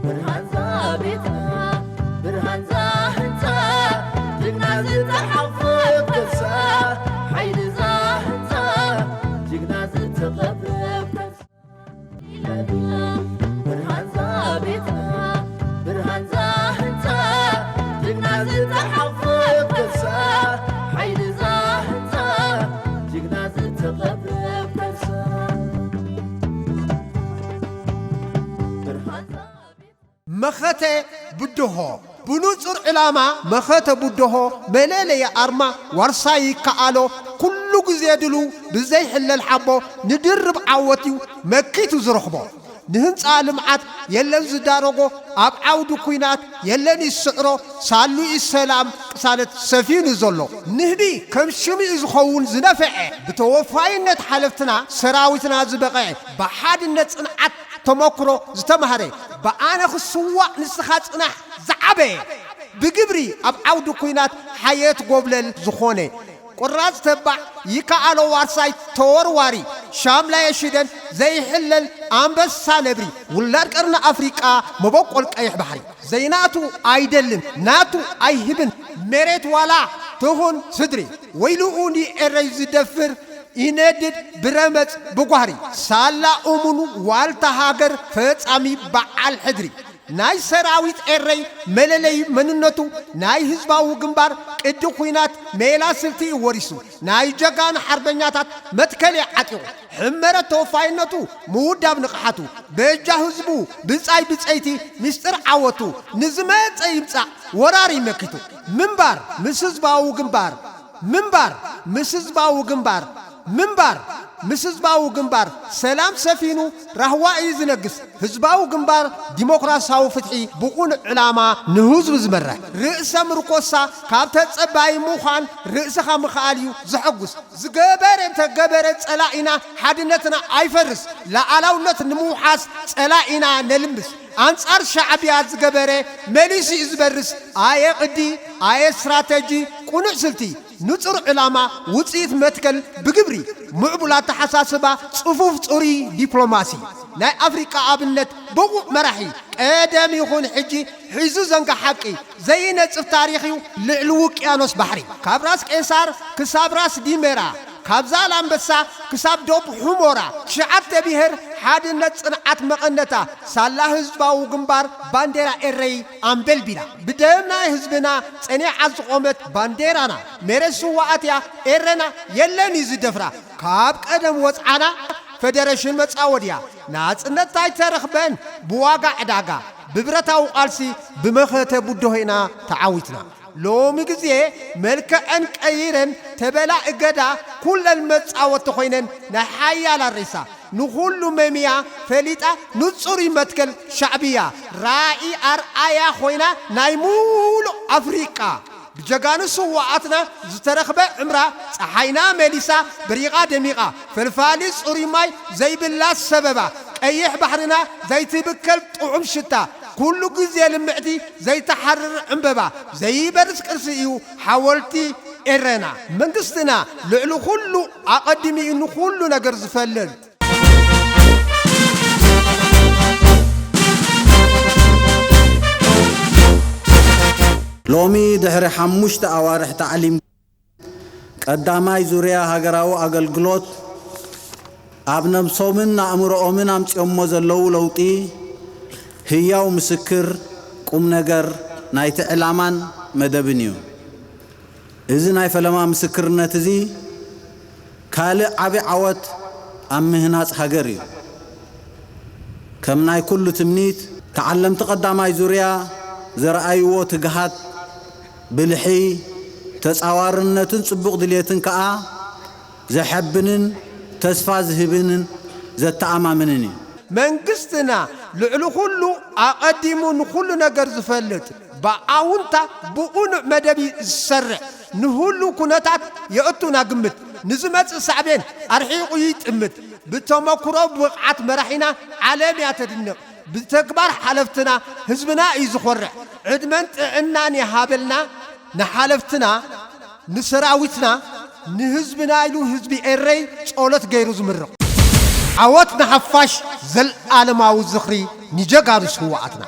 ብርሃንዛ ቤትና፣ ብርሃንዛ ህንፃ፣ ጅግና ዝተሓቑፈ ቅርሳ፣ ሓይልዛ ህንፃ፣ ጅግና ዝተቐብረ ቅርሳ። ብርሃንዛ ቤትና፣ ብርሃንዛ ህንፃ፣ ጅግና ዝተሓቑፈ ቅርሳ፣ ሓይልዛ ህንፃ፣ ጅግና ዝተቐብረ ቅርሳ። መኸተ ብድሆ። ብንጹር ዕላማ መኸተ ብድሆ፣ መለለዪ ኣርማ ዋርሳይ ይከኣሎ፣ ኩሉ ግዜ ድሉ ብዘይሕለል ሓቦ፣ ንድርብ ዓወት እዩ መኪቱ ዝረኽቦ። ንህንጻ ልምዓት የለን ዝዳረጎ፣ ኣብ ዓውዲ ኲናት የለን ይስዕሮ፣ ሳሉ እዩ ሰላም ቅሳነት ሰፊኑ ዘሎ። ንህቢ ከም ሽሙ እዩ ዝኸውን ዝነፍዐ፣ ብተወፋይነት ሓለፍትና ሰራዊትና ዝበቕዐ፣ ብሓድነት ጽንዓት ተመክሮ ዝተማህረ፣ ብኣነ ክስዋእ ንስኻ ጽናሕ ዝዓበየ፣ ብግብሪ ኣብ ዓውዲ ኲናት ሓየት ጎብለል ዝኾነ፣ ቆራጽ ተባዕ ይከኣሎ ዋርሳይ ተወርዋሪ፣ ሻምላ የሽደን ዘይሕለል ኣንበሳ ነብሪ፣ ውላድ ቀርኒ ኣፍሪቃ መበቆል ቀይሕ ባሕሪ። ዘይናቱ ኣይደልን ናቱ ኣይህብን፣ መሬት ዋላ ትኹን ስድሪ፣ ወይልኡ ንኤረይ ዝደፍር ይነድድ ብረመጽ ብጓህሪ። ሳላ እሙኑ ዋልታ ሃገር ፈጻሚ በዓል ሕድሪ። ናይ ሰራዊት ኤረይ መለለይ መንነቱ፣ ናይ ህዝባዊ ግንባር ቅዲ ኲናት ሜላ ስልቲ እዩ ወሪሱ። ናይ ጀጋኑ ሓርበኛታት መትከል እዩ ዓጢቑ። ሕመረት ተወፋይነቱ ምውዳብ ንቕሓቱ፣ በጃ ህዝቡ ብጻይ ብጸይቲ ሚስጥር ዓወቱ፣ ንዝመጸ ይምጻእ ወራሪ መኪቱ። ምንባር ምስ ህዝባዊ ግንባር፣ ምንባር ምስ ህዝባዊ ግንባር፣ ምንባር ምስ ህዝባዊ ግንባር፣ ሰላም ሰፊኑ ራህዋ እዩ ዝነግስ። ህዝባዊ ግንባር ዲሞክራሲያዊ ፍትሒ ብቑኑዕ ዕላማ ንህዝቡ ዝመርሕ። ርእሰ ምርኮሳ ካብ ተጸባዪ ምዃን ርእስኻ ምኽኣል እዩ ዘሐጉስ። ዝገበረ እንተገበረ ጸላኢና ሓድነትና ኣይፈርስ። ለኣላውነት ንምውሓስ ጸላኢና ነልምስ። ኣንጻር ሻዕብያ ዝገበረ መሊሱ እዩ ዝበርስ። ኣየ ቅዲ፣ ኣየ ስትራተጂ፣ ቁኑዕ ስልቲ፣ ንጹር ዕላማ፣ ውጽኢት መትከል ብግብሪ፣ ምዕቡል ኣተሓሳስባ፣ ጽፉፍ ጽሩይ ዲፕሎማሲ። ናይ ኣፍሪቃ ኣብነት ብቑዕ መራሒ፣ ቀደም ይኹን ሕጂ ሒዙ ዘንጋ ሓቂ ዘይነጽፍ ታሪኽ እዩ ልዕሊ ውቅያኖስ ባሕሪ። ካብ ራስ ቄሳር ክሳብ ራስ ዲሜራ፣ ካብ ዛላምበሳ ክሳብ ዶብ ሑሞራ፣ ትሽዓተ ብሄር ሓድነት ጽንዓት መቐነታ፣ ሳላ ህዝባዊ ግንባር ባንዴራ ኤረይ ኣንበልቢላ። ብደም ናይ ህዝብና ጸኒዓ ዝቖመት ባንዴራና፣ ሜሬት ስውኣት እያ ኤረና የለን እዩ ዝደፍራ። ካብ ቀደም ወጽዓና ፈደረሽን መጻወድያ ናጽነት ኣይተረኽበን ብዋጋ ዕዳጋ፣ ብብረታዊ ቃልሲ ብመኸተ ቡድሆ ኢና ተዓዊትና። ሎሚ ግዜ መልክዐን ቀይረን ተበላ እገዳ ኩለን መጻወቲ ኮይነን ናይ ሓያላ ሬሳ ንኹሉ መሚያ ፈሊጣ ንጹር መትከል ሻዕብያ ራኢ ኣርኣያ ኮይና ናይ ሙሉእ ኣፍሪቃ ብጀጋኑ ስውኣትና ዝተረኽበ ዕምራ ጸሓይና መሊሳ በሪቓ ደሚቓ ፈልፋሊ ጽሩይ ማይ ዘይብላ ሰበባ ቀይሕ ባሕርና ዘይትብከል ጥዑም ሽታ ኩሉ ግዜ ልምዕቲ ዘይትሓርር ዕምበባ ዘይበርስ ቅርሲ እዩ ሓወልቲ ኤረና። መንግስትና ልዕሊ ኩሉ ኣቐዲሙ እዩ ንኹሉ ነገር ዝፈልጥ። ሎሚ ድሕሪ ሓሙሽተ ኣዋርሕ ታዕሊም ቀዳማይ ዙርያ ሃገራዊ ኣገልግሎት ኣብ ነብሶምን ኣእምሮኦምን ኣምጺኦሞ ዘለዉ ለውጢ ህያው ምስክር ቁምነገር ናይቲ ዕላማን መደብን እዩ። እዚ ናይ ፈለማ ምስክርነት እዚ ካልእ ዓቢ ዓወት ኣብ ምህናጽ ሃገር እዩ። ከም ናይ ኩሉ ትምኒት፣ ተዓለምቲ ቀዳማይ ዙርያ ዘርኣይዎ ትግሃት፣ ብልሒ፣ ተጻዋርነትን ጽቡቕ ድልየትን ከኣ ዘሐብንን ተስፋ ዝህብንን ዘተኣማምንን እዩ። መንግስትና ልዕሊ ኩሉ ኣቐዲሙ ንኹሉ ነገር ዝፈልጥ፣ ብኣውንታ ብቕኑዕ መደብ እዩ ዝሰርዕ፣ ንህሉው ኩነታት የእቱ ናብ ግምት፣ ንዝመጽእ ሳዕቤን ኣርሒቑ ይጥምት። ብተመኩሮ ብብቕዓት መራሒና ዓለም እያ ተድንቕ። ብተግባር ሓለፍትና ህዝብና እዩ ዝኾርዕ። ዕድመን ጥዕናን ይሃበልና ንሓለፍትና፣ ንሰራዊትና፣ ንህዝብና ኢሉ ህዝቢ ኤረይ ጸሎት ገይሩ ዝምርቕ። ዓወት ንሓፋሽ፣ ዘልኣለማዊ ዝኽሪ ንጀጋኑ ስውኣትና።